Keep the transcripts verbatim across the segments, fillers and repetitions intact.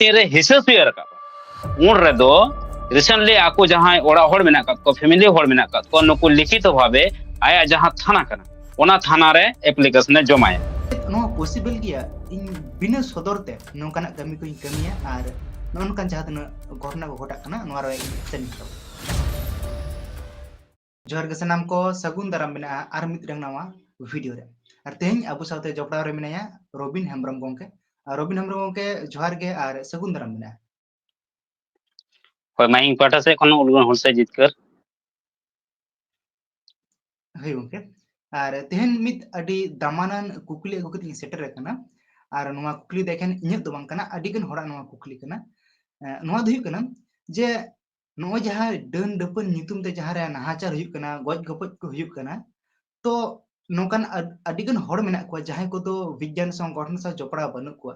ᱛᱤᱱᱨᱮ ᱦᱤᱥᱟᱹ ᱥᱩᱭ ᱨᱟᱠᱟᱵᱟ, ᱩᱱ ᱨᱮᱫᱚ ᱨᱤᱥᱮᱱᱴᱞᱤ ᱟᱠᱚ ᱡᱟᱦᱟᱸᱭ ᱚᱲᱟᱜ ᱦᱚᱲ ᱢᱮᱱᱟᱜ ᱟᱠᱟᱫ ᱠᱚᱣᱟ, ᱯᱷᱮᱢᱤᱞᱤ ᱦᱚᱲ ᱢᱮᱱᱟᱜ ᱟᱠᱟᱫ ᱠᱚᱣᱟ, ᱱᱩᱠᱩ ᱞᱤᱠᱷᱤᱛᱚ ᱵᱷᱟᱵᱮ ᱟᱭᱟᱜ ᱡᱟᱦᱟᱸ ᱛᱷᱟᱱᱟ ᱠᱟᱱᱟ, ᱚᱱᱟ ᱛᱷᱟᱱᱟ ᱨᱮ ᱮᱯᱞᱤᱠᱮᱥᱚᱱ ᱮ ᱡᱚᱢᱟᱭᱟ᱾ ᱱᱚᱣᱟ ᱯᱚᱥᱤᱵᱮᱞ ᱜᱮᱭᱟ ᱤᱧ ᱵᱤᱱᱟᱹ ᱥᱚᱫᱚᱨ ᱛᱮ ᱱᱚᱝᱠᱟᱱᱟᱜ ᱠᱟᱹᱢᱤ ᱠᱚᱧ ᱠᱟᱹᱢᱤᱭᱟ ᱟᱨ ᱱᱚᱜᱼᱚ ᱱᱚᱝᱠᱟᱱ ᱡᱟᱦᱟᱸ ᱛᱤᱱᱟᱹᱜ ᱜᱷᱚᱴᱚᱱᱟ ᱠᱚ ᱜᱷᱚᱴᱟᱜ ᱠᱟᱱᱟ ᱱᱚᱣᱟ ᱨᱮ ᱤᱧ ᱮᱠᱥᱮᱱ ᱤᱧ ᱦᱟᱛᱟᱣᱟ? ᱡᱚᱦᱟᱨ ᱜᱮ ᱥᱟᱱᱟᱢ ᱠᱚ, ᱥᱟᱹᱜᱩᱱ ᱫᱟᱨᱟᱢ ᱢᱮᱱᱟᱜᱼᱟ ᱟᱨ ᱢᱤᱫᱴᱟᱝ ᱱᱟᱣᱟ ᱵᱷᱤᱰᱤᱭᱳ ᱨᱮ᱾ ᱟᱨ ᱛᱮᱦᱮᱧ ᱟᱵᱚ ᱥᱟᱶᱛᱮ ᱡᱚᱯᱲᱟᱣ ᱨᱮ ᱢᱮᱱᱟᱭᱟ ᱨᱚᱵᱤᱱ ᱦᱮᱢᱵᱨᱚᱢ ᱜᱚᱢᱠᱮ᱾ ᱟᱨ ᱨᱚᱵᱤᱱ ᱦᱮᱢᱵᱨᱚᱢ ᱜᱚᱢᱠᱮ, ᱡᱚᱦᱟᱨ ᱜᱮ ᱟᱨ ᱥᱟᱹᱜᱩᱱ ᱫᱟᱨᱟᱢ ᱢᱮᱱᱟᱜᱼᱟ᱾ ᱦᱳᱭ, ᱢᱟ ᱤᱧ ᱯᱟᱦᱴᱟ ᱥᱮᱫ ᱠᱷᱚᱱ ᱩᱰᱜᱟᱹᱱ ᱦᱩᱞᱥᱟᱹᱭ ᱡᱤᱛᱠᱟᱹᱨ᱾ ᱦᱳᱭ ᱜᱚᱢᱠᱮ, ᱟᱨ ᱛᱮᱦᱮᱧ ᱢᱤᱫ ᱟᱹᱰᱤ ᱫᱟᱢᱟᱱᱟᱱ ᱠᱩᱠᱞᱤ ᱟᱹᱜᱩ ᱠᱟᱛᱮ ᱤᱧ ᱥᱮᱴᱮᱨ ᱟᱠᱟᱱᱟ᱾ ᱟᱨ ᱱᱚᱣᱟ ᱠᱩᱠᱞᱤ ᱫᱚ ᱮᱠᱷᱮᱱ ᱤᱧᱟᱹᱜ ᱫᱚ ᱵᱟᱝ ᱠᱟᱱᱟ, ᱟᱹᱰᱤ ᱜᱟᱱ ᱦᱚᱲᱟᱜ ᱱᱚᱣᱟ ᱠᱩᱠᱞᱤ ᱠᱟᱱᱟ᱾ ᱮᱸ, ᱱᱚᱣᱟ ᱫᱚ ᱦᱩᱭᱩᱜ ᱠᱟᱱᱟ ᱡᱮ ᱱᱚᱜᱼᱚᱭ ᱡᱟᱦᱟᱸ ᱰᱟᱹᱱ ᱰᱟᱹᱯᱟᱹᱱ ᱧᱩᱛᱩᱢ ᱛᱮ ᱡᱟᱦᱟᱸ ᱨᱮ ᱱᱟᱦᱟᱪᱟᱨ ᱦᱩᱭᱩᱜ ᱠᱟᱱᱟ, ᱜᱚᱡ ᱜᱚᱯᱚᱡ ᱠᱚ ᱦᱩᱭᱩᱜ ᱠᱟᱱᱟ, ᱛᱚ ᱱᱚᱝᱠᱟᱱ ᱟᱹᱰ-, ᱟᱹᱰᱤ ᱜᱟᱱ ᱦᱚᱲ ᱢᱮᱱᱟᱜ ᱠᱚᱣᱟ ᱡᱟᱦᱟᱸᱭ ᱠᱚᱫᱚ ᱵᱤᱜᱽᱜᱟᱱ ᱥᱚᱝᱜᱚᱴᱷᱚᱱ ᱥᱟᱶ ᱡᱚᱯᱲᱟᱣ ᱵᱟᱹᱱᱩᱜ ᱠᱚᱣᱟ,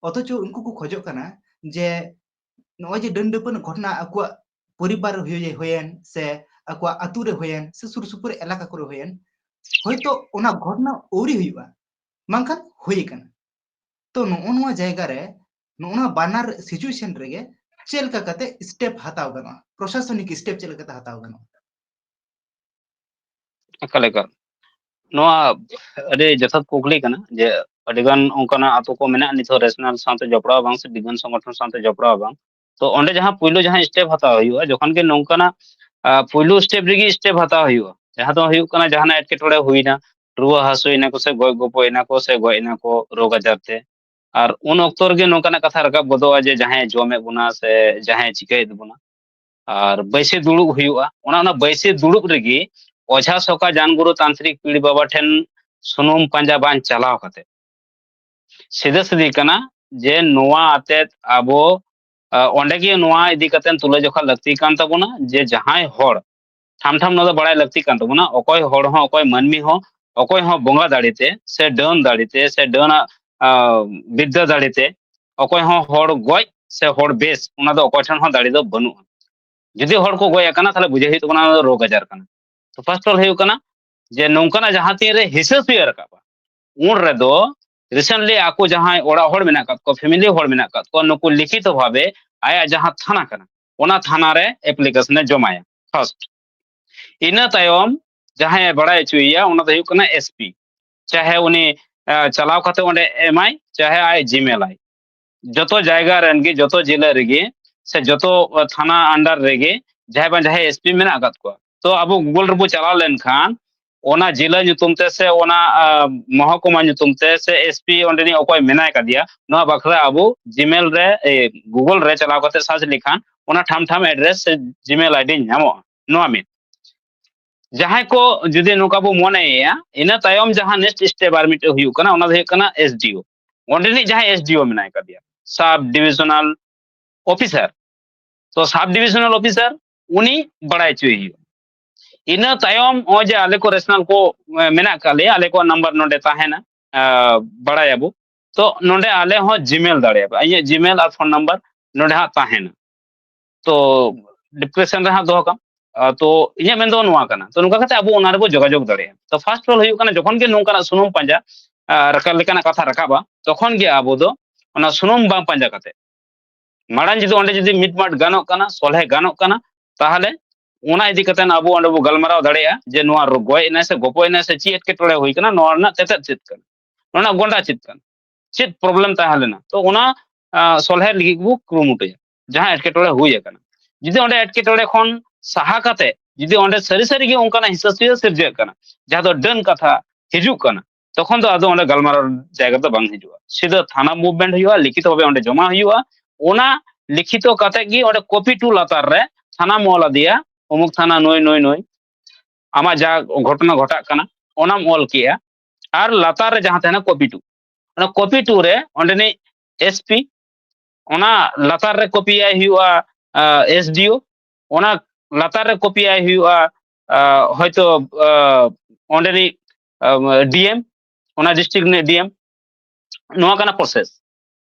ᱚᱛᱷᱚᱪᱚ ᱩᱱᱠᱩ ᱠᱚ ᱠᱷᱚᱡᱚᱜ ᱠᱟᱱᱟ ᱡᱮ ᱱᱚᱜᱼᱚᱭ ᱡᱮ ᱰᱟᱹᱱ ᱰᱟᱹᱯᱟᱹᱱ ᱜᱷᱚᱴᱚᱱᱟ ᱟᱠᱚᱣᱟᱜ ᱯᱚᱨᱤᱵᱟᱨ ᱨᱮ ᱦᱩᱭ-, ᱦᱩᱭᱮᱱ ᱥᱮ ᱟᱠᱚᱣᱟᱜ ᱟᱹᱛᱩ ᱨᱮ ᱦᱩᱭᱮᱱ ᱥᱮ ᱥᱩᱨ ᱥᱩᱯᱩᱨ ᱮᱞᱟᱠᱟ ᱠᱚᱨᱮ ᱦᱩᱭᱮᱱ, ᱦᱚᱭᱛᱚ ᱚᱱᱟ ᱜᱷᱚᱴᱚᱱᱟ ᱟᱹᱣᱨᱤ ᱦᱩᱭᱩᱜᱼᱟ, ᱵᱟᱝᱠᱷᱟᱱ ᱦᱩᱭ ᱟᱠᱟᱱᱟ᱾ ᱛᱚ ᱱᱚᱜᱼᱚ ᱱᱚᱣᱟ ᱡᱟᱭᱜᱟ ᱨᱮ, ᱱᱚᱜᱼᱚ ᱱᱚᱣᱟ ᱵᱟᱱᱟᱨ ᱥᱤᱪᱩᱭᱮᱥᱚᱱ ᱨᱮᱜᱮ ᱪᱮᱫ ᱞᱮᱠᱟ ᱠᱟᱛᱮ ᱥᱴᱮᱯ ᱦᱟᱛᱟᱣ ᱜᱟᱱᱚᱜᱼᱟ, ᱯᱨᱚᱥᱟᱥᱚᱱᱤᱠ ᱥᱴᱮᱯ ᱪᱮᱫ ᱞᱮᱠᱟ ᱠᱟᱛᱮ ᱦᱟᱛᱟᱣ ᱜᱟᱱᱚᱜᱼᱟ? ᱮᱠᱟᱞ, ᱮᱠᱟᱞ᱾ ᱱᱚᱣᱟ ᱟᱹᱰᱤ ᱡᱚᱛᱷᱟᱛ ᱠᱩᱠᱞᱤ ᱠᱟᱱᱟ ᱡᱮ ᱟᱹᱰᱤᱜᱟᱱ ᱚᱱᱠᱟᱱᱟᱜ ᱟᱛᱳ ᱠᱚ ᱢᱮᱱᱟᱜᱼᱟ ᱱᱤᱛᱚᱜ ᱨᱮᱥᱱᱟᱞ ᱥᱟᱶᱛᱮ ᱡᱚᱯᱲᱟᱣ ᱵᱟᱝ ᱥᱮ ᱵᱤᱜᱽᱜᱟᱱ ᱥᱚᱝᱜᱚᱴᱷᱚᱱ ᱥᱟᱶᱛᱮ ᱡᱚᱯᱲᱟᱣ ᱵᱟᱝ᱾ ᱛᱚ ᱚᱸᱰᱮ ᱡᱟᱦᱟᱸ ᱯᱩᱭᱞᱩ ᱡᱟᱦᱟᱸ ᱥᱴᱮᱯ ᱦᱟᱛᱟᱣ ᱦᱩᱭᱩᱜᱼᱟ, ᱡᱚᱠᱷᱚᱱ ᱜᱮ ᱱᱚᱝᱠᱟᱱᱟᱜ, ᱟᱸ, ᱯᱩᱭᱞᱩ ᱥᱴᱮᱯ ᱨᱮᱜᱮ ᱥᱴᱮᱯ ᱦᱟᱛᱟᱣ ᱦᱩᱭᱩᱜᱼᱟ, ᱡᱟᱦᱟᱸ ᱫᱚ ᱦᱩᱭᱩᱜ ᱠᱟᱱᱟ ᱡᱟᱦᱟᱱᱟᱜ ᱮᱴᱠᱮᱴᱚᱬᱮ ᱦᱩᱭᱱᱟ, ᱨᱩᱣᱟᱹ ᱦᱟᱹᱥᱩᱭᱮᱱᱟ ᱠᱚ ᱥᱮ ᱜᱚᱡ ᱜᱚᱯᱚᱡ ᱮᱱᱟ ᱠᱚ ᱥᱮ ᱜᱚᱡ ᱮᱱᱟ ᱠᱚ ᱨᱳᱜᱽ ᱟᱡᱟᱨ ᱛᱮ, ᱟᱨ ᱩᱱ ᱚᱠᱛᱚ ᱨᱮᱜᱮ ᱱᱚᱝᱠᱟᱱᱟᱜ ᱠᱟᱛᱷᱟ ᱨᱟᱠᱟᱵ ᱜᱚᱫᱚᱜᱼᱟ ᱡᱮ ᱡᱟᱦᱟᱸᱭ ᱡᱚᱢᱮᱫ ᱵᱚᱱᱟ ᱥᱮ ᱡᱟᱦᱟᱸᱭ ᱪᱤᱠᱟᱹᱭᱮᱫ ᱵᱚᱱᱟ, ᱟᱨ ᱵᱟᱹᱭᱥᱤ ᱫᱩᱲᱩᱵ ᱦᱩᱭᱩᱜᱼᱟ᱾ ᱚᱱᱟ, ᱚᱱᱟ ᱵᱟᱹᱭᱥᱤ ᱫᱩᱲᱩᱵ ᱨᱮᱜᱮ ᱚᱡᱷᱟ ᱥᱚᱠᱟ ᱡᱟᱱᱜᱩᱨᱩ ᱛᱟᱱᱛᱨᱤᱠ ᱯᱤᱲ ᱵᱟᱵᱟ ᱴᱷᱮᱱ ᱥᱩᱱᱩᱢ ᱯᱟᱸᱡᱟ ᱵᱟᱝ ᱪᱟᱞᱟᱣ ᱠᱟᱛᱮ ᱥᱤᱫᱷᱟᱹ ᱥᱤᱫᱷᱤ ᱠᱟᱱᱟ ᱡᱮ ᱱᱚᱣᱟ ᱟᱛᱮᱫ ᱟᱵᱚ, ᱟ, ᱚᱸᱰᱮ ᱜᱮ ᱱᱚᱣᱟ ᱤᱫᱤ ᱠᱟᱛᱮ ᱛᱩᱞᱟᱹᱡᱚᱠᱷᱟ ᱞᱟᱹᱠᱛᱤ ᱠᱟᱱ ᱛᱟᱵᱚᱱᱟ ᱡᱮ ᱡᱟᱦᱟᱸᱭ ᱦᱚᱲ ᱴᱷᱟᱢ ᱴᱷᱟᱢ ᱱᱚᱣᱟ ᱫᱚ ᱵᱟᱲᱟᱭ ᱞᱟᱹᱠᱛᱤ ᱠᱟᱱ ᱛᱟᱵᱚᱱᱟ, ᱚᱠᱚᱭ ᱦᱚᱲ ᱦᱚᱸ, ᱚᱠᱚᱭ ᱢᱟᱹᱱᱢᱤ ᱦᱚᱸ, ᱚᱠᱚᱭ ᱦᱚᱸ ᱵᱚᱸᱜᱟ ᱫᱟᱲᱮ ᱛᱮ ᱥᱮ ᱰᱟᱹᱱ ᱫᱟᱲᱮ ᱛᱮ ᱥᱮ ᱰᱟᱹᱱᱟᱜ, ᱟ, ᱵᱤᱫᱽᱫᱟᱹ ᱫᱟᱲᱮ ᱛᱮ ᱚᱠᱚᱭ ᱦᱚᱸ ᱦᱚᱲ ᱜᱚᱡ ᱥᱮ ᱦᱚᱲ ᱵᱮᱥ, ᱚᱱᱟ ᱫᱚ ᱚᱠᱚᱭ ᱴᱷᱮᱱ ᱦᱚᱸ ᱫᱟᱲᱮ ᱫᱚ ᱵᱟᱹᱱᱩᱜᱼᱟ᱾ ᱡᱩᱫᱤ ᱦᱚᱲ ᱠᱚ ᱜᱚᱡ ᱟᱠᱟᱱᱟ, ᱛᱟᱦᱞᱮ ᱵᱩᱡᱷᱟᱹᱣ ᱦᱩᱭᱩᱜ ᱛᱟᱵᱚᱱᱟ ᱚᱱᱟ ᱫᱚ ᱨᱳᱜᱽ ᱟᱡᱟᱨ ᱠᱟᱱᱟ᱾ ᱛᱚ first of all ᱦᱩᱭᱩᱜ ᱠᱟᱱᱟ ᱡᱮ ᱱᱚᱝᱠᱟᱱᱟᱜ ᱡᱟᱦᱟᱸ ᱛᱤᱱ ᱨᱮ ᱦᱤᱥᱟᱹ ᱥᱩᱭᱟᱹ ᱨᱟᱠᱟᱵᱼᱟ, ᱩᱱ ᱨᱮᱫᱚ recently ᱟᱠᱚ ᱡᱟᱦᱟᱸᱭ ᱚᱲᱟᱜ ᱦᱚᱲ ᱢᱮᱱᱟᱜ ᱟᱠᱟᱫ ᱠᱚᱣᱟ, family ᱦᱚᱲ ᱢᱮᱱᱟᱜ ᱟᱠᱟᱫ ᱠᱚᱣᱟ, ᱱᱩᱠᱩ ᱞᱤᱠᱷᱤᱛᱚ ᱵᱷᱟᱵᱮ ᱟᱭᱟᱜ ᱡᱟᱦᱟᱸ ᱛᱷᱟᱱᱟ ᱠᱟᱱᱟ, ᱚᱱᱟ ᱛᱷᱟᱱᱟ ᱨᱮ application ᱮ ᱡᱚᱢᱟᱭᱟ first᱾ ᱤᱱᱟᱹ ᱛᱟᱭᱚᱢ ᱡᱟᱦᱟᱸᱭ ᱮ ᱵᱟᱲᱟᱭ ᱦᱚᱪᱚᱭᱮᱭᱟ, ᱚᱱᱟ ᱫᱚ ᱦᱩᱭᱩᱜ ᱠᱟᱱᱟ S P᱾ ᱪᱟᱦᱮ ᱩᱱᱤ ᱪᱟᱞᱟᱣ ᱠᱟᱛᱮ ᱚᱸᱰᱮ ᱮᱢᱟᱭ, ᱪᱟᱦᱮ ᱟᱡ Gmail ᱟᱭ, ᱡᱚᱛᱚ ᱡᱟᱭᱜᱟ ᱨᱮᱱ ᱜᱮ, ᱡᱚᱛᱚ ᱡᱮᱞᱟ ᱨᱮᱜᱮ, ᱥᱮ ᱡᱚᱛᱚ ᱛᱷᱟᱱᱟ under ᱨᱮᱜᱮ ᱡᱟᱦᱟᱸᱭ ᱵᱟᱝ ᱡᱟᱦᱟᱸᱭ S P ᱢᱮᱱᱟᱜ ᱟᱠᱟᱫ ᱠᱚᱣᱟ᱾ ᱛᱚ ᱟᱵᱚ Google ᱨᱮᱵᱚ ᱪᱟᱞᱟᱣ ᱞᱮᱱᱠᱷᱟᱱ, ᱚᱱᱟ ᱡᱮᱞᱟ ᱧᱩᱛᱩᱢ ᱛᱮ ᱥᱮ ᱚᱱᱟ ᱢᱚᱦᱚᱠᱩᱢᱟ ᱧᱩᱛᱩᱢ ᱛᱮ ᱥᱮ S P ᱚᱸᱰᱮᱱᱤᱡ ᱚᱠᱚᱭ ᱢᱮᱱᱟᱭ ᱠᱟᱫᱮᱭᱟ, ᱱᱚᱣᱟ ᱵᱟᱠᱷᱨᱟ ᱟᱵᱚ Gmail ᱨᱮ, Google ᱨᱮ ᱪᱟᱞᱟᱣ ᱠᱟᱛᱮ search ᱞᱮᱠᱷᱟᱱ ᱚᱱᱟ ᱴᱷᱟᱢ ᱴᱷᱟᱢ address ᱥᱮ Gmail ID ᱧᱟᱢᱚᱜᱼᱟ᱾ ᱱᱚᱣᱟ ᱢᱤᱫ ᱡᱟᱦᱟᱸᱭ ᱠᱚ ᱡᱩᱫᱤ ᱱᱚᱝᱠᱟ ᱵᱚ ᱢᱚᱱᱮᱭᱮᱭᱟ, ᱤᱱᱟᱹ ᱛᱟᱭᱚᱢ ᱡᱟᱦᱟᱸ next step ᱟᱨ ᱢᱤᱫᱴᱮᱡ ᱦᱩᱭᱩᱜ ᱠᱟᱱᱟ, ᱚᱱᱟ ᱫᱚ ᱦᱩᱭᱩᱜ ᱠᱟᱱᱟ S D O᱾ ᱚᱸᱰᱮᱱᱤᱡ ᱡᱟᱦᱟᱸᱭ S D O ᱢᱮᱱᱟᱭ ᱠᱟᱫᱮᱭᱟ, sub divisional officer᱾ ᱛᱚ sub divisional officer ᱩᱱᱤ ᱵᱟᱲᱟᱭ ᱦᱚᱪᱚᱭ ᱦᱩᱭᱩᱜᱼᱟ᱾ ᱤᱱᱟᱹ ᱛᱟᱭᱚᱢ ᱱᱚᱜᱼᱚᱭ ᱡᱮ ᱟᱞᱮ ᱠᱚ ᱨᱮᱥᱱᱟᱞ ᱠᱚ ᱢᱮᱱᱟᱜ ᱠᱟᱫ ᱞᱮᱭᱟ, ᱟᱞᱮ ᱠᱚᱣᱟᱜ ᱱᱟᱢᱵᱟᱨ ᱱᱚᱰᱮ ᱛᱟᱦᱮᱱᱟ, ᱵᱟᱲᱟᱭᱟᱵᱚ᱾ ᱛᱚ ᱱᱚᱰᱮ ᱟᱞᱮ ᱦᱚᱸ Gmail ᱫᱟᱲᱮᱭᱟᱜᱼᱟ, ᱤᱧᱟᱹᱜ Gmail ᱟᱨ ᱯᱷᱳᱱ ᱱᱟᱢᱵᱟᱨ ᱱᱚᱰᱮ ᱦᱟᱸᱜ ᱛᱟᱦᱮᱱᱟ᱾ ᱛᱚ description ᱨᱮ ᱦᱟᱸᱜ ᱫᱚᱦᱚ ᱠᱟᱜ᱾ ᱛᱚ ᱤᱧᱟᱹᱜ ᱢᱮᱱ ᱫᱚ ᱱᱚᱣᱟ ᱠᱟᱱᱟ᱾ ᱛᱚ ᱱᱚᱝᱠᱟ ᱠᱟᱛᱮ ᱟᱵᱚ ᱚᱱᱟ ᱨᱮᱵᱚ ᱡᱳᱜᱟᱡᱳᱜᱽ ᱫᱟᱲᱮᱭᱟᱜᱼᱟ᱾ ᱛᱚ first of all ᱦᱩᱭᱩᱜ ᱠᱟᱱᱟ, ᱡᱚᱠᱷᱚᱱ ᱜᱮ ᱱᱚᱝᱠᱟᱱᱟᱜ ᱥᱩᱱᱩᱢ ᱯᱟᱸᱡᱟ ᱨᱟᱠᱟᱵ ᱞᱮᱠᱟᱱᱟᱜ ᱠᱟᱛᱷᱟ ᱨᱟᱠᱟᱵᱟ, ᱛᱚᱠᱷᱚᱱ ᱜᱮ ᱟᱵᱚ ᱫᱚ ᱚᱱᱟ ᱥᱩᱱᱩᱢ ᱵᱟᱝ ᱯᱟᱸᱡᱟ ᱠᱟᱛᱮ, ᱢᱟᱲᱟᱝ ᱡᱩᱫᱤ ᱚᱸᱰᱮ ᱡᱩᱫᱤ ᱢᱤᱫ ᱢᱟᱴ ᱜᱟᱱᱚᱜ ᱠᱟᱱᱟ, ᱥᱚᱞᱦᱮ ᱜᱟᱱᱚᱜ ᱠᱟᱱᱟ, ᱛᱟᱦᱚᱞᱮ ᱚᱱᱟ ᱤᱫᱤ ᱠᱟᱛᱮ ᱟᱵᱚ ᱚᱸᱰᱮ ᱵᱚ ᱜᱟᱞᱢᱟᱨᱟᱣ ᱫᱟᱲᱮᱭᱟᱜᱼᱟ ᱡᱮ ᱱᱚᱣᱟ ᱨᱳ-, ᱜᱚᱡ ᱮᱱᱟᱭ ᱥᱮ ᱜᱚᱯᱚᱡ ᱮᱱᱟᱭ ᱥᱮ ᱪᱮᱫ ᱮᱴᱠᱮᱴᱚᱬᱮ ᱦᱩᱭ ᱠᱟᱱᱟ, ᱱᱚᱣᱟ ᱨᱮᱱᱟᱜ ᱛᱮᱛᱮᱫ ᱪᱮᱫ ᱠᱟᱱᱟ, ᱱᱚᱣᱟ ᱨᱮᱱᱟᱜ ᱜᱚᱸᱰᱟ ᱪᱮᱫ ᱠᱟᱱᱟ, ᱪᱮᱫ problem ᱛᱟᱦᱮᱸ ᱞᱮᱱᱟ᱾ ᱛᱚ ᱚᱱᱟ ᱥᱚᱞᱦᱮ ᱞᱟᱹᱜᱤᱫ ᱵᱚ ᱠᱩᱨᱩᱢᱩᱴᱩᱭᱟ ᱡᱟᱦᱟᱸ ᱮᱴᱠᱮᱴᱚᱬᱮ ᱦᱩᱭ ᱟᱠᱟᱱᱟ᱾ ᱡᱩᱫᱤ ᱚᱸᱰᱮ ᱮᱴᱠᱮᱴᱚᱬᱮ ᱠᱷᱚᱱ ᱥᱟᱦᱟ ᱠᱟᱛᱮ ᱡᱩᱫᱤ ᱚᱸᱰᱮ ᱥᱟᱹᱨᱤ ᱥᱟᱹᱨᱤ ᱜᱮ ᱚᱱᱠᱟᱱᱟᱜ ᱦᱤᱥᱟᱹ ᱥᱩᱭᱟᱹ ᱥᱤᱨᱡᱟᱹᱜ ᱠᱟᱱᱟ, ᱡᱟᱦᱟᱸ ᱫᱚ ᱰᱟᱹᱱ ᱠᱟᱛᱷᱟ ᱦᱤᱡᱩᱜ ᱠᱟᱱᱟ, ᱛᱚᱠᱷᱚᱱ ᱫᱚ ᱟᱫᱚ ᱚᱸᱰᱮ ᱜᱟᱞᱢᱟᱨᱟᱣ ᱡᱟᱭᱜᱟ ᱫᱚ ᱵᱟᱝ ᱦᱤᱡᱩᱜᱼᱟ᱾ ᱥᱤᱫᱷᱟᱹ ᱛᱷᱟᱱᱟ movement ᱦᱩᱭᱩᱜᱼᱟ, ᱞᱤᱠᱷᱤᱛ ᱵᱷᱟᱵᱮ ᱚᱸᱰᱮ ᱡᱚᱢᱟ ᱦᱩᱭᱩᱜᱼᱟ᱾ ᱚᱱᱟ ᱞᱤᱠᱷᱤᱛᱚ ᱠᱟᱛᱮ ᱜᱮ ᱚᱸᱰᱮ copy to ᱞᱟᱛᱟᱨ ᱨᱮ ᱛᱷᱟᱱᱟᱢ ᱚᱞ ᱟᱫᱮᱭᱟ, ᱚᱢᱩᱠ ᱛᱷᱟᱱᱟ ᱱᱩᱭ ᱱᱩᱭ ᱱᱩᱭ, ᱟᱢᱟᱜ ᱡᱟ ᱜᱷᱚᱴᱚᱱᱟ ᱜᱷᱚᱴᱟᱜ ᱠᱟᱱᱟ ᱚᱱᱟᱢ ᱚᱞ ᱠᱮᱜᱼᱟ, ᱟᱨ ᱞᱟᱛᱟᱨ ᱨᱮ ᱡᱟᱦᱟᱸ ᱛᱟᱦᱮᱱᱟ copy to, ᱚᱱᱟ copy to ᱨᱮ ᱚᱸᱰᱮᱱᱤᱡ S P, ᱚᱱᱟ ᱞᱟᱛᱟᱨ ᱨᱮ copy ᱟᱭ ᱦᱩᱭᱩᱜᱼᱟ S D O, ᱚᱱᱟ ᱞᱟᱛᱟᱨ ᱨᱮ copy ᱟᱭ ᱦᱩᱭᱩᱜᱼᱟ ᱦᱚᱭᱛᱳ ᱚᱸᱰᱮᱱᱤᱡ D M, ᱚᱱᱟ district ᱨᱤᱱᱤᱡ D M᱾ ᱱᱚᱣᱟ ᱠᱟᱱᱟ process᱾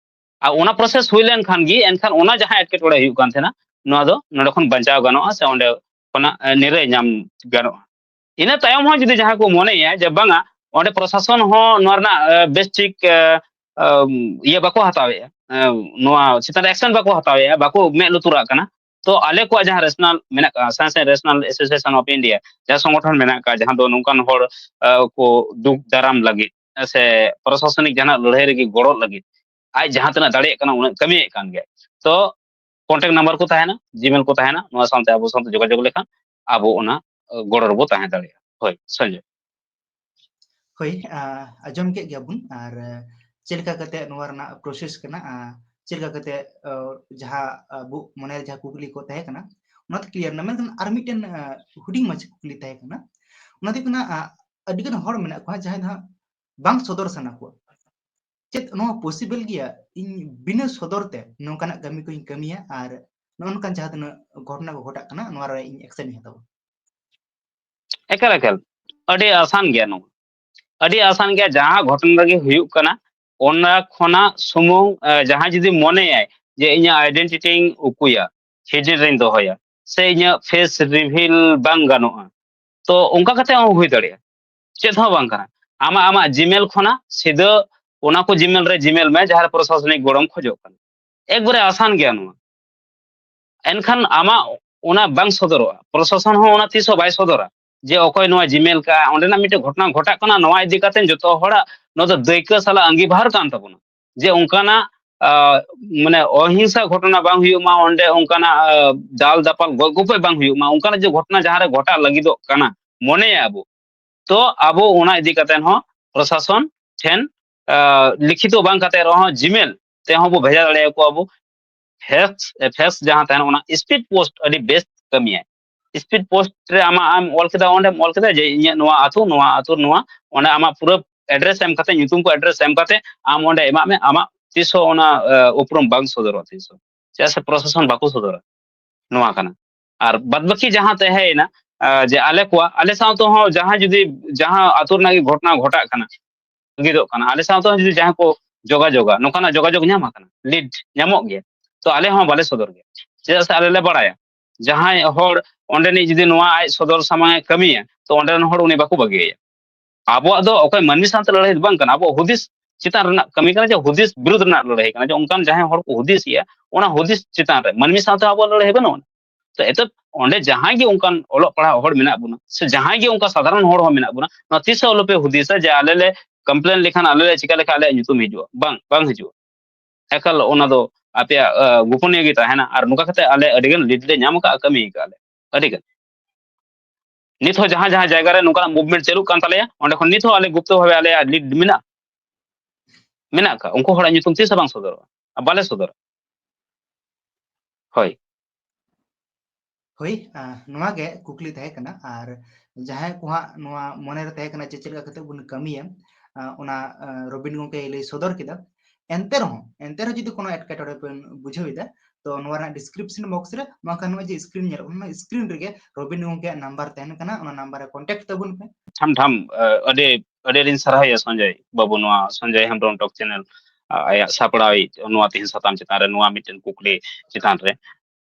ᱟᱨ ᱚᱱᱟ process ᱦᱩᱭ ᱞᱮᱱᱠᱷᱟᱱ ᱜᱮ ᱮᱱᱠᱷᱟᱱ ᱚᱱᱟ ᱡᱟᱦᱟᱸ ᱮᱴᱠᱮᱴᱚᱬᱮ ᱦᱩᱭᱩᱜ ᱠᱟᱱ ᱛᱟᱦᱮᱱᱟ, ᱱᱚᱣᱟ ᱫᱚ ᱱᱚᱰᱮ ᱠᱷᱚᱱ ᱵᱟᱧᱪᱟᱣ ᱜᱟᱱᱚᱜᱼᱟ ᱥᱮ ᱚᱸᱰᱮ ᱠᱷᱚᱱᱟᱜ ᱱᱤᱨᱟᱹᱭ ᱧᱟᱢ ᱜᱟᱱᱚᱜᱼᱟ᱾ ᱤᱱᱟᱹ ᱛᱟᱭᱚᱢ ᱦᱚᱸ ᱡᱩᱫᱤ ᱡᱟᱦᱟᱸᱭ ᱠᱚ ᱢᱚᱱᱮᱭᱟ ᱡᱮ ᱵᱟᱝᱟ, ᱚᱸᱰᱮ ᱯᱨᱚᱥᱟᱥᱚᱱ ᱦᱚᱸ ᱱᱚᱣᱟ ᱨᱮᱱᱟᱜ ᱵᱮᱥ ᱴᱷᱤᱠ ᱤᱭᱟᱹ ᱵᱟᱠᱚ ᱦᱟᱛᱟᱣᱮᱫᱼᱟ᱾ ᱱᱚᱣᱟ ᱪᱮᱛᱟᱱ ᱨᱮ ᱮᱠᱥᱮᱱ ᱵᱟᱠᱚ ᱦᱟᱛᱟᱣᱮᱫᱼᱟ, ᱵᱟᱠᱚ ᱢᱮᱫ ᱞᱩᱛᱩᱨᱟᱜ ᱠᱟᱱᱟ᱾ ᱛᱚ ᱟᱞᱮ ᱠᱚᱣᱟᱜ ᱡᱟᱦᱟᱸ ᱨᱮᱥᱱᱟᱞ ᱢᱮᱱᱟᱜ ᱠᱟᱜᱼᱟ, ᱥᱟᱭᱮᱱᱥ ᱨᱮᱥᱱᱟᱞ ᱮᱥᱳᱥᱤᱭᱮᱥᱚᱱ ᱚᱯᱷ ᱤᱱᱰᱤᱭᱟ, ᱡᱟᱦᱟᱸ ᱥᱚᱝᱜᱚᱴᱷᱚᱱ ᱢᱮᱱᱟᱜ ᱠᱟᱜᱼᱟ, ᱡᱟᱦᱟᱸ ᱫᱚ ᱱᱚᱝᱠᱟᱱ ᱦᱚᱲ ᱠᱚ ᱫᱩᱜ ᱫᱟᱨᱟᱢ ᱞᱟᱹᱜᱤᱫ ᱥᱮ ᱯᱨᱚᱥᱟᱥᱚᱱᱤᱠ ᱡᱟᱦᱟᱱᱟᱜ ᱞᱟᱹᱲᱦᱟᱹᱭ ᱨᱮᱜᱮ ᱜᱚᱲᱚᱜ ᱞᱟᱹᱜᱤᱫ ᱟᱡ ᱡᱟᱦᱟᱸ ᱛᱤᱱᱟᱹᱜ ᱫᱟᱲᱮᱭᱟᱜ ᱠᱟᱱᱟ ᱩᱱᱟᱹᱜ ᱠᱟᱹᱢᱤᱭᱮᱫ ᱠᱟᱱ ᱜᱮᱭᱟ᱾ ᱛᱚ ᱠᱚᱱᱴᱟᱠᱴ ᱱᱟᱢᱵᱟᱨ ᱠᱚ ᱛᱟᱦᱮᱱᱟ, ᱡᱤᱢᱮᱞ ᱠᱚ ᱛᱟᱦᱮᱱᱟ, ᱱᱚᱣᱟ ᱥᱟᱶᱛᱮ ᱟᱵᱚ ᱥᱟᱶᱛᱮ ᱡᱳᱜᱟᱡᱳᱜᱽ ᱞᱮᱠᱷᱟᱱ ᱟᱵᱚ ᱚᱱᱟ ᱜᱚᱲᱚ ᱨᱮᱵᱚ ᱛᱟᱦᱮᱸ ᱫᱟᱲᱮᱭᱟᱜᱼᱟ᱾ ᱦᱳᱭ ᱥᱚᱧᱡᱚᱭ᱾ ᱦᱳᱭ, ᱟᱸᱡᱚᱢ ᱠᱮᱫ ᱜᱮᱭᱟᱵᱚᱱ᱾ ᱟᱨ ᱪᱮᱫ ᱞᱮᱠᱟ ᱠᱟᱛᱮ ᱱᱚᱣᱟ ᱨᱮᱱᱟᱜ ᱯᱨᱚᱥᱮᱥ ᱠᱟᱱᱟ, ᱪᱮᱫ ᱞᱮᱠᱟ ᱠᱟᱛᱮ ᱡᱟᱦᱟᱸ ᱟᱵᱚ ᱢᱚᱱᱮᱨᱮ ᱡᱟᱦᱟᱸ ᱠᱩᱠᱞᱤ ᱠᱚ ᱛᱟᱦᱮᱸ ᱠᱟᱱᱟ, ᱚᱱᱟ ᱫᱚ ᱠᱞᱤᱭᱟᱨ ᱮᱱᱟ᱾ ᱢᱮᱱᱠᱷᱟᱱ ᱟᱨ ᱢᱤᱫᱴᱮᱱ ᱦᱩᱰᱤᱧ ᱢᱟᱪᱷᱟ ᱠᱩᱠᱞᱤ ᱛᱟᱦᱮᱸ ᱠᱟᱱᱟ, ᱚᱱᱟ ᱫᱚ ᱦᱩᱭᱩᱜ ᱠᱟᱱᱟ, ᱟᱹᱰᱤ ᱜᱟᱱ ᱦᱚᱲ ᱢᱮᱱᱟᱜ ᱠᱚᱣᱟ ᱡᱟᱦᱟᱸᱭ ᱫᱚ ᱦᱟᱸᱜ ᱵᱟᱝ ᱥᱚᱫᱚᱨ ᱥᱟᱱᱟ ᱠᱚᱣᱟ᱾ ᱪᱮᱫ ᱱᱚᱣᱟ ᱯᱚᱥᱤᱵᱮᱞ ᱜᱮᱭᱟ ᱤᱧ ᱵᱤᱱᱟᱹ ᱥᱚᱫᱚᱨ ᱛᱮ ᱱᱚᱝᱠᱟᱱᱟᱜ ᱠᱟᱹᱢᱤ ᱠᱚᱧ ᱠᱟᱹᱢᱤᱭᱟ ᱟᱨ ᱱᱚᱜᱼᱚ ᱱᱚᱝᱠᱟᱱ ᱡᱟᱦᱟᱸ ᱛᱤᱱᱟᱹᱜ ᱜᱷᱚᱴᱚᱱᱟ ᱠᱚ ᱜᱷᱚᱴᱟᱜ ᱠᱟᱱᱟ ᱱᱚᱣᱟ ᱨᱮ ᱤᱧ ᱮᱠᱥᱮᱱ ᱤᱧ ᱦᱟᱛᱟᱣᱟ? ᱮᱠᱟᱞ ᱮᱠᱟᱞ, ᱟᱹᱰᱤ ᱟᱥᱟᱱ ᱜᱮᱭᱟ ᱱᱚᱣᱟ, ᱟᱹᱰᱤ ᱟᱥᱟᱱ ᱜᱮᱭᱟ᱾ ᱡᱟᱦᱟᱸ ᱜᱷᱚᱴᱚᱱᱟ ᱨᱮᱜᱮ ᱦᱩᱭᱩᱜ ᱠᱟᱱᱟ, ᱚᱱᱟ ᱠᱷᱚᱱᱟᱜ ᱥᱩᱢᱩᱝ ᱡᱟᱦᱟᱸᱭ ᱡᱩᱫᱤ ᱢᱚᱱᱮᱭᱟᱭ ᱡᱮ ᱤᱧᱟᱹᱜ ᱟᱭᱰᱮᱱᱴᱤᱴᱤᱧ ᱩᱠᱩᱭᱟ, ᱦᱤᱰᱮᱱ ᱨᱤᱧ ᱫᱚᱦᱚᱭᱟ, ᱥᱮ ᱤᱧᱟᱹᱜ ᱯᱷᱮᱥ ᱨᱤᱵᱷᱤᱞ ᱵᱟᱝ ᱜᱟᱱᱚᱜᱼᱟ, ᱛᱚ ᱚᱱᱠᱟ ᱠᱟᱛᱮ ᱦᱚᱸ ᱦᱩᱭ ᱫᱟᱲᱮᱭᱟᱜᱼᱟ᱾ ᱪᱮᱫ ᱦᱚᱸ ᱵᱟᱝ ᱠᱟᱱᱟ᱾ ᱟᱢᱟᱜ ᱟᱢᱟᱜ ᱡᱤᱢᱮᱞ ᱠᱷᱚᱱᱟᱜ ᱥᱤᱫᱷᱟᱹ ᱚᱱᱟ ᱠᱚ ᱡᱤᱢᱮᱞ ᱨᱮ ᱡᱤᱢᱮᱞ ᱢᱮ ᱡᱟᱦᱟᱸ ᱨᱮ ᱯᱨᱚᱥᱟᱥᱚᱱᱤᱠ ᱜᱚᱲᱚᱢ ᱠᱷᱚᱡᱚᱜ ᱠᱟᱱᱟ᱾ ᱮᱠᱵᱟᱨᱮ ᱟᱥᱟᱱ ᱜᱮᱭᱟ ᱱᱚᱣᱟ᱾ ᱮᱱᱠᱷᱟᱱ ᱟᱢᱟᱜ ᱚᱱᱟ ᱵᱟᱝ ᱥᱚᱫᱚᱨᱚᱜᱼᱟ, ᱯᱨᱚᱥᱟᱥᱚᱱ ᱦᱚᱸ ᱚᱱᱟ ᱛᱤᱥ ᱦᱚᱸ ᱵᱟᱭ ᱥᱚᱫᱚᱨᱟ ᱡᱮ ᱚᱠᱚᱭ ᱱᱚᱣᱟ ᱡᱤᱢᱮᱞ ᱠᱟᱜᱼᱟ, ᱚᱸᱰᱮᱱᱟᱜ ᱢᱤᱫᱴᱮᱱ ᱜᱷᱚᱴᱚᱱᱟ ᱜᱷᱚᱴᱟᱜ ᱠᱟᱱᱟ, ᱱᱚᱣᱟ ᱤᱫᱤ ᱠᱟᱛᱮ ᱡᱚᱛᱚ ᱦᱚᱲᱟᱜ ᱱᱚᱣᱟ ᱫᱚ ᱫᱟᱹᱭᱠᱟᱹ ᱥᱟᱞᱟᱜ ᱟᱸᱜᱤᱵᱷᱟᱨ ᱠᱟᱱ ᱛᱟᱵᱚᱱᱟ ᱡᱮ ᱚᱱᱠᱟᱱᱟᱜ ᱢᱟᱱᱮ ᱚᱦᱤᱝᱥᱟ ᱜᱷᱚᱴᱚᱱᱟ ᱵᱟᱝ ᱦᱩᱭᱩᱜ ᱢᱟ, ᱚᱸᱰᱮ ᱚᱱᱠᱟᱱᱟᱜ ᱫᱟᱞ ᱫᱟᱯᱟᱞ ᱜᱚᱡ ᱜᱚᱯᱚᱡ ᱵᱟᱝ ᱦᱩᱭᱩᱜ ᱢᱟ, ᱚᱱᱠᱟᱱᱟᱜ ᱡᱮ ᱜᱷᱚᱴᱚᱱᱟ ᱡᱟᱦᱟᱸᱨᱮ ᱜᱷᱚᱴᱟᱜ ᱞᱟᱹᱜᱤᱫᱚᱜ ᱠᱟᱱᱟ ᱢᱚᱱᱮᱭᱟ ᱟᱵᱚ, ᱛᱚ ᱟᱵᱚ ᱚᱱᱟ ᱤᱫᱤ ᱠᱟᱛᱮ ᱦᱚᱸ ᱯᱨᱚᱥᱟᱥᱚᱱ ᱴᱷᱮᱱ ᱞᱤᱠᱷᱤᱛᱚ ᱵᱟᱝ ᱠᱟᱛᱮ ᱨᱮᱦᱚᱸ ᱡᱤᱢᱮᱞ ᱛᱮᱦᱚᱸ ᱵᱚ ᱵᱷᱮᱡᱟ ᱫᱟᱲᱮᱭᱟᱠᱚᱣᱟ ᱵᱚ᱾ ᱯᱷᱮᱠᱥ ᱯᱷᱮᱠᱥ ᱡᱟᱦᱟᱸ ᱛᱟᱦᱮᱱᱟ ᱚᱱᱟ ᱥᱯᱤᱰ ᱯᱳᱥᱴ ᱟᱹᱰᱤ ᱵᱮᱥ ᱠᱟᱹᱢᱤᱭᱟᱭ᱾ ᱥᱯᱤᱰ ᱯᱳᱥᱴ ᱨᱮ ᱟᱢᱟᱜ ᱮᱢ ᱚᱞ ᱠᱮᱫᱟ, ᱚᱸᱰᱮᱢ ᱚᱞ ᱠᱮᱫᱟ ᱡᱮ ᱤᱧᱟᱹᱜ ᱱᱚᱣᱟ ᱟᱹᱛᱩ, ᱱᱚᱣᱟ ᱟᱹᱛᱩ, ᱱᱚᱣᱟ, ᱚᱸᱰᱮ ᱟᱢᱟᱜ ᱯᱩᱨᱟᱹ ᱮᱰᱨᱮᱥ ᱮᱢ ᱠᱟᱛᱮ, ᱧᱩᱛᱩᱢ ᱠᱚ ᱮᱰᱨᱮᱥ ᱮᱢ ᱠᱟᱛᱮ ᱟᱢ ᱚᱸᱰᱮ ᱮᱢᱟᱜ ᱢᱮ, ᱟᱢᱟᱜ ᱛᱤᱥ ᱦᱚᱸ ᱚᱱᱟ ᱩᱯᱨᱩᱢ ᱵᱟᱝ ᱥᱚᱫᱚᱨᱚᱜᱼᱟ ᱛᱤᱥ ᱦᱚᱸ, ᱪᱮᱫᱟᱜ ᱥᱮ ᱯᱨᱚᱥᱟᱥᱚᱱ ᱵᱟᱠᱚ ᱥᱚᱫᱚᱨᱟ᱾ ᱱᱚᱣᱟ ᱠᱟᱱᱟ᱾ ᱟᱨ ᱵᱟᱫ ᱵᱟᱹᱠᱤ ᱡᱟᱦᱟᱸ ᱛᱟᱦᱮᱸᱭᱮᱱᱟ, ᱡᱮ ᱟᱞᱮ ᱠᱚᱣᱟᱜ, ᱟᱞᱮ ᱥᱟᱶ ᱛᱮᱦᱚᱸ ᱡᱟᱦᱟᱸ ᱡᱩᱫᱤ ᱡᱟᱦᱟᱸ ᱟᱹᱛᱩ ᱨᱮᱱᱟᱜ ᱜᱮ ᱜᱷᱚᱴᱚᱱᱟ ᱜᱷᱚᱴᱟᱜ ᱠᱟᱱᱟ, ᱞᱟᱹᱜᱤᱫᱚᱜ ᱠᱟᱱᱟ, ᱟᱞᱮ ᱥᱟᱶ ᱛᱮᱦᱚᱸ ᱡᱩᱫᱤ ᱡᱟᱦᱟᱸᱭ ᱠᱚ ᱡᱳᱜᱟᱡᱳᱜᱟ, ᱱᱚᱝᱠᱟᱱᱟᱜ ᱡᱳᱜᱟᱡᱳᱜ ᱧᱟᱢ ᱟᱠᱟᱱᱟ, ᱞᱤᱰ ᱧᱟᱢᱚᱜ ᱜᱮᱭᱟ, ᱛᱚ ᱟᱞᱮ ᱦᱚᱸ ᱵᱟᱞᱮ ᱥᱚᱫᱚᱨ ᱜᱮᱭᱟ᱾ ᱪᱮᱫᱟᱜ ᱥᱮ ᱟᱞᱮ ᱞᱮ ᱵᱟᱲᱟᱭᱟ ᱡᱟᱦᱟᱸᱭ ᱦᱚᱲ ᱚᱸᱰᱮᱱᱤᱡ ᱡᱩᱫᱤ ᱱᱚᱣᱟ ᱟᱡ ᱥᱚᱫᱚᱨ ᱥᱟᱢᱟᱝ ᱮ ᱠᱟᱹᱢᱤᱭᱟ, ᱛᱚ ᱚᱸᱰᱮ ᱨᱮᱱ ᱦᱚᱲ ᱩᱱᱤ ᱵᱟᱠᱚ ᱵᱟᱹᱜᱤᱭᱟᱭᱟ᱾ ᱟᱵᱚᱣᱟᱜ ᱫᱚ ᱚᱠᱚᱭ ᱢᱟᱹᱱᱢᱤ ᱥᱟᱶᱛᱮ ᱞᱟᱹᱲᱦᱟᱹᱭ ᱫᱚ ᱵᱟᱝ ᱠᱟᱱᱟ, ᱟᱵᱚᱣᱟᱜ ᱦᱩᱫᱤᱥ ᱪᱮᱛᱟᱱ ᱨᱮᱱᱟᱜ ᱠᱟᱹᱢᱤ ᱠᱟᱱᱟ, ᱡᱮ ᱦᱩᱫᱤᱥ ᱵᱤᱨᱩᱫᱷ ᱨᱮᱱᱟᱜ ᱞᱟᱹᱲᱦᱟᱹᱭ ᱠᱟᱱᱟ, ᱡᱮ ᱚᱱᱠᱟᱱ ᱡᱟᱦᱟᱸᱭ ᱦᱚᱲ ᱠᱚ ᱦᱩᱫᱤᱥᱮᱜᱼᱟ, ᱚᱱᱟ ᱦᱩᱫᱤᱥ ᱪᱮᱛᱟᱱ ᱨᱮ ᱢᱟᱹᱱᱢᱤ ᱥᱟᱶᱛᱮ ᱟᱵᱚᱣᱟᱜ ᱞᱟᱹᱲᱦᱟᱹᱭ ᱵᱟᱹᱱᱩᱜᱼᱟ᱾ ᱛᱚ ᱮᱛᱚ ᱚᱸᱰᱮ ᱡᱟᱦᱟᱸᱭ ᱜᱮ ᱚᱱᱠᱟᱱ ᱚᱞᱚᱜ ᱯᱟᱲᱦᱟᱜ ᱦᱚᱲ ᱢᱮᱱᱟᱜ ᱵᱚᱱᱟ, ᱥᱮ ᱡᱟᱦᱟᱸᱭ ᱜᱮ ᱚᱱᱠᱟ ᱥᱟᱫᱷᱟᱨᱚᱱ ᱦᱚᱲ ᱦᱚᱸ ᱢᱮᱱᱟᱜ ᱵᱚᱱᱟ, ᱱᱚᱣᱟ ᱛᱤᱥ ᱦᱚᱸ ᱟᱞᱚᱯᱮ ᱦᱩᱫᱤᱥᱟ ᱡᱮ ᱟᱞᱮ ᱞᱮ complain ᱞᱮᱠᱷᱟᱱ, ᱟᱞᱮ ᱞᱮ ᱪᱤᱠᱟ ᱞᱮᱠᱷᱟᱱ ᱟᱞᱮᱭᱟᱜ ᱧᱩᱛᱩᱢ ᱦᱤᱡᱩᱜᱼᱟ᱾ ᱵᱟᱝ, ᱵᱟᱝ ᱦᱤᱡᱩᱜᱼᱟ᱾ ᱮᱠᱟᱞ ᱚᱱᱟ ᱫᱚ ᱟᱯᱮᱭᱟᱜ, ᱟ, ᱜᱳᱯᱚᱱᱤᱭᱚ ᱜᱮ ᱛᱟᱦᱮᱱᱟ᱾ ᱟᱨ ᱱᱚᱝᱠᱟ ᱠᱟᱛᱮ ᱟᱞᱮ ᱟᱹᱰᱤ ᱜᱟᱱ lead ᱞᱮ ᱧᱟᱢ ᱟᱠᱟᱫᱼᱟ, ᱠᱟᱹᱢᱤ ᱟᱠᱟᱫᱼᱟ ᱞᱮ ᱟᱹᱰᱤ ᱜᱟᱱ᱾ ᱱᱤᱛ ᱦᱚᱸ ᱡᱟᱦᱟᱸ ᱡᱟᱦᱟᱸ ᱡᱟᱭᱜᱟ ᱨᱮ ᱱᱚᱝᱠᱟᱱᱟᱜ movement ᱪᱟᱹᱞᱩᱜ ᱠᱟᱱ ᱛᱟᱞᱮᱭᱟ, ᱚᱸᱰᱮ ᱠᱷᱚᱱ ᱱᱤᱛ ᱦᱚᱸ ᱟᱞᱮ ᱜᱩᱯᱛᱚ ᱵᱷᱟᱵᱮ ᱟᱞᱮᱭᱟᱜ lead ᱢᱮᱱᱟᱜᱼᱟ, ᱢᱮᱱᱟᱜ ᱟᱠᱟᱫ᱾ ᱩᱱᱠᱩ ᱦᱚᱲᱟᱜ ᱧᱩᱛᱩᱢ ᱛᱤᱥ ᱦᱚᱸ ᱵᱟᱝ ᱥᱚᱫᱚᱨᱚᱜᱼᱟ, ᱟᱨ ᱵᱟᱞᱮ ᱥᱚᱫᱚᱨᱟ᱾ ᱦᱳᱭ᱾ ᱦᱳᱭ, ᱟ, ᱱᱚᱣᱟ ᱜᱮ ᱠᱩᱠᱞᱤ ᱛᱟᱦᱮᱸ ᱠᱟᱱᱟ᱾ ᱟᱨ ᱡᱟᱦᱟᱸᱭ ᱠᱚ ᱦᱟᱸᱜ ᱱᱚᱣᱟ ᱢᱚᱱᱮ ᱨᱮ ᱛᱟᱦᱮᱸ ᱠᱟᱱᱟ ᱡᱮ ᱪᱮᱫ ᱞᱮᱠᱟ ᱠᱟᱛᱮ ᱵᱚᱱ ᱠᱟᱹᱢᱤᱭᱟ, ᱟ, ᱚᱱᱟ, ᱟ, ᱨᱚᱵᱤᱱ ᱜᱚᱢᱠᱮᱭ ᱞᱟᱹᱭ ᱥᱚᱫᱚᱨ ᱠᱮᱫᱟ᱾ ᱮᱱᱛᱮ ᱨᱮᱦᱚᱸ, ᱮᱱᱛᱮ ᱨᱮᱦᱚᱸ ᱡᱩᱫᱤ ᱠᱳᱱᱳ ᱮᱴᱠᱮᱴᱚᱬᱮ ᱵᱮᱱ ᱵᱩᱡᱷᱟᱹᱣ ᱮᱫᱟ, ᱛᱚ ᱱᱚᱣᱟ ᱨᱮᱱᱟᱜ description box ᱨᱮ ᱵᱟᱝᱠᱷᱟᱱ ᱱᱚᱜᱼᱚᱭ ᱡᱮ screen ᱧᱮᱞᱚᱜ ᱠᱟᱱᱟ, ᱚᱱᱟ screen ᱨᱮᱜᱮ ᱨᱚᱵᱤᱱ ᱜᱚᱢᱠᱮᱭᱟᱜ number ᱛᱟᱦᱮᱱ ᱠᱟᱱᱟ, ᱚᱱᱟ number ᱨᱮ contact ᱛᱟᱵᱚᱱ ᱯᱮ᱾ ᱴᱷᱟᱢ ᱴᱷᱟᱢ, ᱟ, ᱟᱹᱰᱤ, ᱟᱹᱰᱤ ᱟᱹᱰᱤᱧ ᱥᱟᱨᱦᱟᱣᱮᱭᱟ ᱥᱚᱧᱡᱚᱭ ᱵᱟᱹᱵᱩ, ᱱᱚᱣᱟ ᱥᱚᱧᱡᱚᱭ ᱦᱮᱢᱵᱨᱚᱢ Talk Channel, ᱟ, ᱟᱭᱟᱜ ᱥᱟᱯᱲᱟᱣᱤᱡ ᱱᱚᱣᱟ ᱛᱮᱦᱮᱧ ᱥᱟᱛᱟᱢ ᱪᱮᱛᱟᱱ ᱨᱮ, ᱱᱚᱣᱟ ᱢᱤᱫᱴᱮᱱ ᱠᱩᱠᱞᱤ ᱪᱮᱛᱟᱱ ᱨᱮ᱾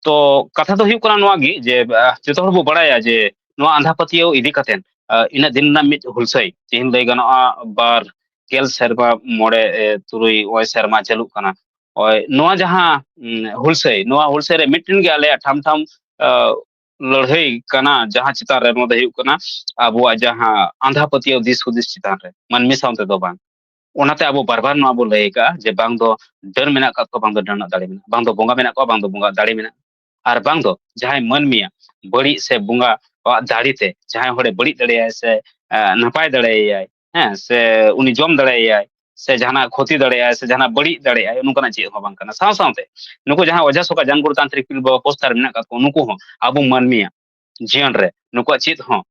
ᱛᱚ ᱠᱟᱛᱷᱟ ᱫᱚ ᱦᱩᱭᱩᱜ ᱠᱟᱱᱟ ᱱᱚᱣᱟ ᱜᱮ ᱡᱮ, ᱟ, ᱡᱚᱛᱚ ᱦᱚᱲ ᱵᱚ ᱵᱟᱲᱟᱭᱟ ᱡᱮ ᱱᱚᱣᱟ ᱟᱸᱫᱷᱟ ᱯᱟᱹᱛᱭᱟᱹᱣ ᱤᱫᱤ ᱠᱟᱛᱮ, ᱟ, ᱤᱱᱟᱹᱜ ᱫᱤᱱ ᱨᱮᱱᱟᱜ ᱢᱤᱫ ᱦᱩᱞᱥᱟᱹᱭ, ᱛᱮᱦᱮᱧ ᱞᱟᱹᱭ ᱜᱟᱱᱚᱜᱼᱟ ᱵᱟᱨ ᱜᱮᱞ ᱥᱮᱨᱢᱟ, ᱢᱚᱬᱮ, ᱮ, ᱛᱩᱨᱩᱭ ᱱᱚᱜᱼᱚᱭ ᱥᱮᱨᱢᱟ ᱪᱟᱹᱞᱩᱜ ᱠᱟᱱᱟ᱾ ᱱᱚᱜᱼᱚᱭ ᱱᱚᱣᱟ ᱡᱟᱦᱟᱸ, ᱩᱢ, ᱦᱩᱞᱥᱟᱹᱭ, ᱱᱚᱣᱟ ᱦᱩᱞᱥᱟᱹᱭ ᱨᱮ ᱢᱤᱫᱴᱮᱱ ᱜᱮ ᱟᱞᱮᱭᱟᱜ ᱴᱷᱟᱢ ᱴᱷᱟᱢ, ᱟ, ᱞᱟᱹᱲᱦᱟᱹᱭ ᱠᱟᱱᱟ, ᱡᱟᱦᱟᱸ ᱪᱮᱛᱟᱱ ᱨᱮ ᱱᱚᱣᱟ ᱫᱚ ᱦᱩᱭᱩᱜ ᱠᱟᱱᱟ ᱟᱵᱚᱣᱟᱜ ᱡᱟᱦᱟᱸ ᱟᱸᱫᱷᱟ ᱯᱟᱹᱛᱭᱟᱹᱣ ᱫᱤᱥ ᱦᱩᱫᱤᱥ ᱪᱮᱛᱟᱱ ᱨᱮ, ᱢᱟᱹᱱᱢᱤ ᱥᱟᱶ ᱛᱮᱫᱚ ᱵᱟᱝ᱾ ᱚᱱᱟᱛᱮ ᱟᱵᱚ ᱵᱟᱨ ᱵᱟᱨ ᱱᱚᱣᱟ ᱵᱚ ᱞᱟᱹᱭ ᱟᱠᱟᱫᱼᱟ ᱡᱮ ᱵᱟᱝ ᱫᱚ ᱰᱟᱹᱱ ᱢᱮᱱᱟᱜ ᱟᱠᱟᱫ ᱠᱚᱣᱟ, ᱵᱟᱝ ᱫᱚ ᱰᱟᱹᱱᱟᱜ ᱫᱟᱲᱮ ᱢᱮᱱᱟᱜᱼᱟ, ᱵᱟᱝ ᱫᱚ ᱵᱚᱸᱜᱟ ᱫᱟᱲᱮ ᱢᱮᱱᱟᱜᱼᱟ, ᱟᱨ ᱵᱟᱝ ᱫᱚ ᱡᱟᱦᱟᱸᱭ ᱢᱟᱹᱱᱢᱤᱭᱟᱜ ᱵᱟᱹᱲᱤᱡ ᱥᱮ ᱵᱚᱸᱜᱟ ᱟᱜ ᱫᱟᱲᱮ ᱛᱮ ᱡᱟᱦᱟᱸᱭ ᱦᱚᱲᱮ ᱵᱟᱹᱲᱤᱡ ᱫᱟᱲᱮᱭᱟᱭ ᱥᱮ, ᱮ, ᱱᱟᱯᱟᱭ ᱫᱟᱲᱮᱭᱟᱭ, ᱦᱮᱸ, ᱥᱮ ᱩᱱᱤ ᱡᱚᱢ ᱫᱟᱲᱮᱭᱟᱭ, ᱥᱮ ᱡᱟᱦᱟᱱᱟᱜ ᱠᱷᱚᱛᱤ ᱫᱟᱲᱮᱭᱟᱜᱼᱟᱭ, ᱥᱮ ᱡᱟᱦᱟᱱᱟᱜ ᱵᱟᱹᱲᱤᱡ ᱫᱟᱲᱮᱭᱟᱜᱼᱟᱭ, ᱱᱚᱝᱠᱟᱱᱟᱜ ᱪᱮᱫ ᱦᱚᱸ ᱵᱟᱝ ᱠᱟᱱᱟ᱾ ᱥᱟᱶ ᱥᱟᱶᱛᱮ ᱱᱩᱠᱩ ᱡᱟᱦᱟᱸ ᱚᱡᱷᱟ ᱥᱚᱠᱟ ᱡᱟᱱᱜᱩᱲ ᱛᱟᱱᱛᱨᱤᱠ ᱯᱤᱲ ᱵᱟᱵᱟ ᱯᱳᱥᱴᱟᱨ ᱢᱮᱱᱟᱜ ᱟᱠᱟᱫ ᱠᱚ, ᱱᱩᱠᱩ ᱦᱚᱸ ᱟᱵᱚ ᱢᱟᱹᱱᱢᱤᱭᱟᱜ ᱡᱤᱭᱚᱱ ᱨᱮ ᱱᱩᱠᱩᱣᱟᱜ ᱪᱮᱫ ᱦᱚᱸ,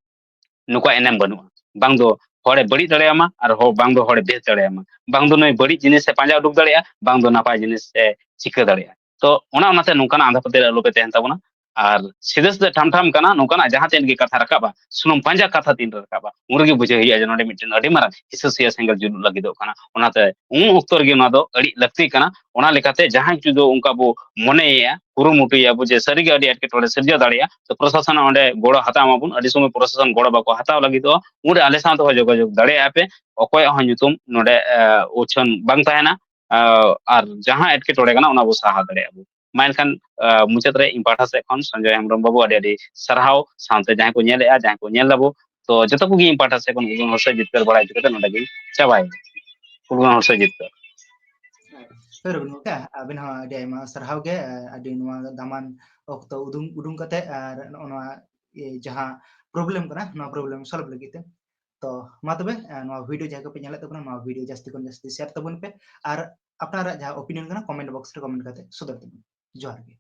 ᱱᱩᱠᱩᱣᱟᱜ ᱮᱱᱮᱢ ᱵᱟᱹᱱᱩᱜᱼᱟ᱾ ᱵᱟᱝ ᱫᱚ ᱦᱚᱲᱮ ᱵᱟᱹᱲᱤᱡ ᱫᱟᱲᱮᱭᱟᱢᱟ, ᱟᱨ ᱦᱚ-, ᱵᱟᱝ ᱫᱚ ᱦᱚᱲᱮ ᱵᱮᱥ ᱫᱟᱲᱮᱭᱟᱢᱟ, ᱵᱟᱝ ᱫᱚ ᱱᱩᱭ ᱵᱟᱹᱲᱤᱡ ᱡᱤᱱᱤᱥᱮ ᱯᱟᱸᱡᱟ ᱩᱰᱩᱠ ᱫᱟᱲᱮᱭᱟᱜᱼᱟ, ᱵᱟᱝ ᱫᱚ ᱱᱟᱯᱟᱭ ᱡᱤᱱᱤᱥᱮ ᱪᱤᱠᱟᱹ ᱫᱟᱲᱮᱭᱟᱜᱼᱟ᱾ ᱛᱚ ᱚᱱᱟ, ᱚᱱᱟᱛᱮ ᱱᱚᱝᱠᱟᱱᱟᱜ ᱟᱸᱫᱷᱟ ᱯᱟᱹᱛᱭᱟᱹᱣ ᱨᱮ ᱟᱞᱚᱯᱮ ᱛᱟᱦᱮᱱ ᱛᱟᱵᱚᱱᱟ᱾ ᱟᱨ ᱥᱤᱫᱷᱟᱹ ᱥᱤᱫᱷᱟᱹ ᱴᱷᱟᱢ ᱴᱷᱟᱢ ᱠᱟᱱᱟ, ᱱᱚᱝᱠᱟᱱᱟᱜ ᱡᱟᱦᱟᱸ ᱛᱤᱱ ᱜᱮ ᱠᱟᱛᱷᱟ ᱨᱟᱠᱟᱵᱼᱟ, ᱥᱩᱱᱩᱢ ᱯᱟᱸᱡᱟ ᱠᱟᱛᱷᱟ ᱛᱤᱱ ᱨᱮ ᱨᱟᱠᱟᱵᱼᱟ, ᱩᱱ ᱨᱮᱜᱮ ᱵᱩᱡᱷᱟᱹᱣ ᱦᱩᱭᱩᱜᱼᱟ ᱡᱮ ᱱᱚᱰᱮ ᱢᱤᱫᱴᱮᱱ ᱟᱹᱰᱤ ᱢᱟᱨᱟᱝ ᱦᱤᱥᱟᱹ ᱥᱩᱭᱟᱹ ᱥᱮᱸᱜᱮᱞ ᱡᱩᱞᱩᱜ ᱞᱟᱹᱜᱤᱫᱚᱜ ᱠᱟᱱᱟ᱾ ᱚᱱᱟᱛᱮ ᱩᱱ ᱚᱠᱛᱚ ᱨᱮᱜᱮ ᱱᱚᱣᱟ ᱫᱚ ᱟᱹᱰᱤ ᱞᱟᱹᱠᱛᱤ ᱠᱟᱱᱟ᱾ ᱚᱱᱟ ᱞᱮᱠᱟᱛᱮ ᱡᱟᱦᱟᱸᱭ ᱡᱩᱫᱤ ᱚᱱᱠᱟ ᱵᱚ ᱢᱚᱱᱮᱭᱮᱭᱟ, ᱠᱩᱨᱩᱢᱩᱴᱩᱭᱟ ᱵᱚ ᱡᱮ ᱥᱟᱹᱨᱤᱜᱮ ᱟᱹᱰᱤ ᱮᱴᱠᱮᱴᱚᱬᱮ ᱥᱤᱨᱡᱟᱹᱣ ᱫᱟᱲᱮᱭᱟᱜᱼᱟ, ᱛᱚ ᱯᱨᱚᱥᱟᱥᱚᱱ ᱚᱸᱰᱮ ᱜᱚᱲᱚ ᱦᱟᱛᱟᱣ ᱢᱟᱵᱚᱱ᱾ ᱟᱹᱰᱤ ᱥᱚᱢᱚᱭ ᱯᱨᱚᱥᱟᱥᱚᱱ ᱜᱚᱲᱚ ᱵᱟᱠᱚ ᱦᱟᱛᱟᱣ ᱞᱟᱹᱜᱤᱫᱚᱜᱼᱟ, ᱩᱱᱨᱮ ᱟᱞᱮ ᱥᱟᱶ ᱛᱮᱦᱚᱸ ᱡᱳᱜᱟᱡᱳᱜᱽ ᱫᱟᱲᱮᱭᱟᱜᱼᱟ ᱯᱮ᱾ ᱚᱠᱚᱭᱟᱜ ᱦᱚᱸ ᱧᱩᱛᱩᱢ ᱱᱚᱰᱮ, ᱮ, ᱩᱪᱷᱟᱹᱱ ᱵᱟᱝ ᱛᱟᱦᱮᱱᱟ᱾ ᱟᱨ ᱡᱟᱦᱟᱸ ᱮᱴᱠᱮᱴᱚᱬᱮ ᱠᱟᱱᱟ, ᱚᱱᱟ ᱵᱚ ᱥᱟᱦᱟ ᱫᱟᱲᱮᱭᱟᱜᱼᱟ ᱵᱚ᱾ ᱢᱟ ᱮᱱᱠᱷᱟᱱ, ᱟᱸ, ᱢᱩᱪᱟᱹᱫ ᱨᱮ ᱤᱧ ᱯᱟᱦᱴᱟ ᱥᱮᱫ ᱠᱷᱚᱱ ᱥᱚᱧᱡᱚᱭ ᱦᱮᱢᱵᱨᱚᱢ ᱵᱟᱹᱵᱩ ᱟᱹᱰᱤ ᱟᱹᱰᱤ ᱥᱟᱨᱦᱟᱣ, ᱥᱟᱶᱛᱮ ᱡᱟᱦᱟᱸᱭ ᱠᱚ ᱧᱮᱞᱮᱫᱼᱟ, ᱡᱟᱦᱟᱸᱭ ᱠᱚ ᱧᱮᱞ ᱫᱟᱵᱚ, ᱛᱚ ᱡᱚᱛᱚ ᱠᱚᱜᱮ ᱤᱧ ᱯᱟᱦᱴᱟ ᱥᱮᱫ ᱠᱷᱚᱱ ᱩᱫᱩᱜ ᱦᱚᱲ ᱥᱮᱫ ᱡᱤᱛᱠᱟᱹᱨ ᱵᱟᱲᱟ ᱦᱚᱪᱚ ᱠᱟᱛᱮ ᱱᱚᱰᱮ ᱜᱮᱧ ᱪᱟᱵᱟᱭᱟ᱾ ᱩᱫᱩᱜ ᱦᱚᱲ ᱥᱮᱫ ᱡᱤᱛᱠᱟᱹᱨ᱾ ᱦᱳᱭ ᱨᱚᱵᱤᱱ ᱜᱚᱢᱠᱮ, ᱟᱵᱤᱱ ᱦᱚᱸ ᱟᱹᱰᱤ ᱟᱭᱢᱟ ᱥᱟᱨᱦᱟᱣ ᱜᱮ, ᱟᱹᱰᱤ ᱱᱚᱣᱟ ᱫᱟᱢᱟᱱ ᱚᱠᱛᱚ ᱩᱰᱩᱝ, ᱩᱰᱩᱝ ᱠᱟᱛᱮ ᱟᱨ ᱱᱚᱜᱼᱚ ᱱᱚᱣᱟ, ᱤᱭᱟᱹ, ᱡᱟᱦᱟᱸ problem ᱠᱟᱱᱟ, ᱱᱚᱣᱟ problem solve ᱞᱟᱹᱜᱤᱫ ᱛᱮ᱾ ᱛᱚ ᱢᱟ ᱛᱚᱵᱮ, ᱱᱚᱣᱟ video ᱡᱟᱦᱟᱸᱭ ᱠᱚᱯᱮ ᱧᱮᱞᱮᱫ ᱛᱟᱵᱚᱱᱟ, ᱱᱚᱣᱟ video ᱡᱟᱹᱥᱛᱤ ᱠᱷᱚᱱ ᱡᱟᱹᱥᱛᱤ share ᱛᱟᱵᱚᱱ ᱯᱮ, ᱟᱨ ᱟᱯᱱᱟᱨᱟᱜ ᱡᱟᱦᱟᱸ opinion ᱠᱟᱱᱟ, comment box ᱨᱮ comment ᱠᱟᱛᱮ ᱥᱚᱫᱚᱨ ᱛᱟᱵᱚᱱ ᱯᱮ᱾ ᱡᱚᱦᱟᱨ ᱜᱮ᱾